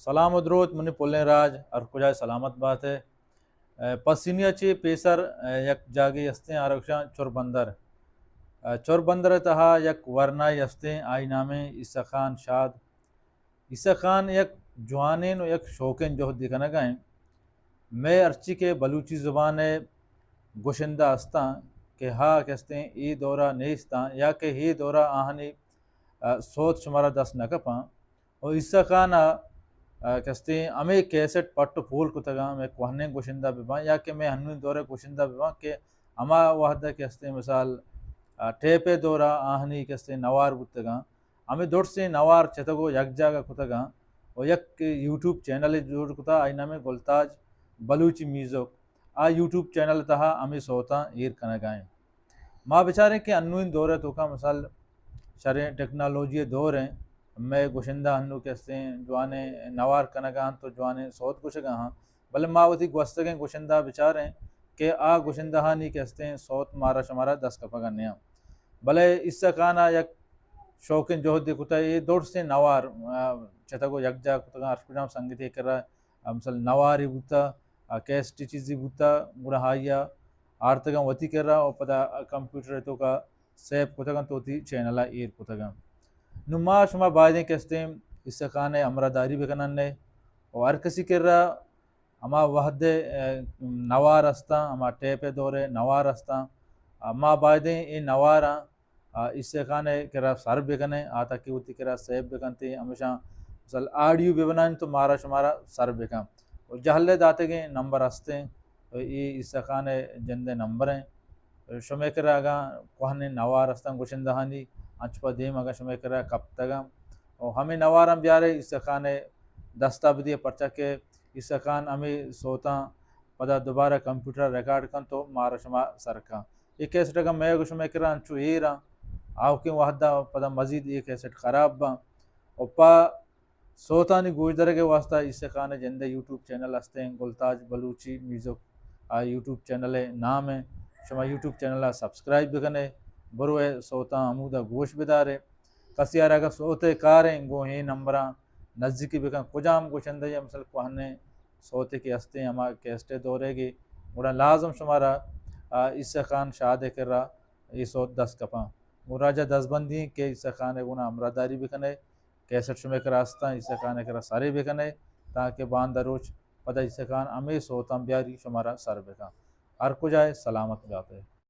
سلام و دروت منی پلیں راج، ہر کجائے سلامت بات ئے۔ پسینی ءَ چہ پیسر یک جاگہے استیں، آرا گوشاں چر بندر۔ چر بندر ءِ تہا یک ورنائے استیں، آئی نامیں عیسی خان شاد۔ عیسی خان یک جوانیں و یک شوکیں جہدے کنگا ایں۔ مئے ہرچی کہ بلوچی زبان ءِ گشندہ استاں کہ ہا کہ استیں اے دورا نیستاں یا کہ اے دورا آہانی سوت شمارا دست نہ کپاں۔ و عیسی خان ءَ، آ، کہ استیں ہمے کیسٹ پٹ و پول کتگاں، مئے کوہنیں گشندہ بہ باں یا کہ مئے ہنویں دور ءِ گشندہ بہ باں کہ ہما وہد ءَ کہ استیں مثال، آ، ٹیپ ءِ دور ءَ آہنی کہ استیں نوار بوتگاں، ہمے درسیں نوار چتگ و یک جاگہ کتگاں و یک یوٹیوب چینل جوڑ کتا، آئی نام گلتاج بلوچی میوزک۔ آ یوٹیوب چینل تہا ہمے سوتاں ایر کنگا ایں۔ ما بچاریں کہ انوین دور ءِ توکا مثال شریں ٹیکنالوجی ءِ دور ایں، مئے گشندہ انو کہ استیں جوانیں نوار کنگا انت و جوانیں سوت گشگا ہاں، بلے ما وتی گوستگیں گشندہ بچاریں کہ آ گشندہانی کہ استیں سوت مارا شمارا دست کپگا نیاں۔ بلے عیسی خان ءَ یک شوکیں جہدے کتا، اے درسیں نوار، آ، چتگ و یک جاہ کتگاں، ہر کجام سنگتے کرا مثلا نوارے بوتا، آ، کیسٹے چیزے بوتا، گڑا آئی ءَ آرتگاں وتی کرا و پدا کمپیوٹر ءِ توکا سیو کتگاں تو وتی چینل ءَ ایر کتگاں۔ نوں ما شما بایدیں کہ استیں عیسی خان ءِ ہمراہ داری بکنن و ہر کسی کرا ہما وہد ءِ، آ، نوار استاں، ہما ٹیپ ءِ دور ءِ نوار استاں، آ، ما بایدیں اے نواراں آ، عیسی خان ءِ کرا سر بکنیں، آ تاکہ وتی کرا سیو بکنت، ہمیشاں مثال آڈیو بہ بنائیں تو مارا شمارا سر بکن۔ و جہل ءِ داتگیں نمبر ہستیں، و اے عیسی خان ءِ جند ءِ نمبر ایں۔ شمئے کرا اگاں کوہنیں نوار ہستاں گشندہانی، انچ پہ دیم اگاں شمئے کرا کپتگاں، و ہمے نواراں بیارے عیسی خان ءِ دستا بدیے، پرچا کہ عیسی خان ہمے سوتاں پدا دوبارہ کمپیوٹر ءَ ریکارڈ کنت و مارا شما سر کن۔ اے کیسٹ اگاں مئے گو شمئے کرا انچو ایر آں، آؤکیں وہدا پدا مزید اے کیسٹ خراب باں۔ و پہ سوتانی گوشدارگ ءِ واسطہ عیسی خان ءِ جند ءِ یوٹیوب چینل ہستیں، گلتاج بلوچی میوزک، آ یوٹیوب چینل ءِ نام ایں۔ شما یوٹیوب چینل ءَ سبسکرائب بکنے، برو اے سوتاں ہمودا گوش بدارے۔ کسی ءَ را اگاں سوت ءِ کار ایں، گوں اے نمبراں نزیکی بکن۔ کجام گشندہ یا مثال کوہنیں سوتے کہ ہستیں ہما کیسٹ ءِ دور ءِ گی، گڑا لازم شمارا، آ، عیسی خان شاد ءِ کرا اے سوت دست کپاں۔ گوں راجہ دزبندی ایں کہ عیسی خان ءِ گونا ہمراہ داری بکنے، کیسٹ شمئے کرا ہستاں، عیسی خان ءِ کرا سرے بکنے، تاکہ باندا روچ پدا عیسی خان ہمے سوتاں بیاری شمارا سر بکن۔ ہر کجائے سلامت بات ئے۔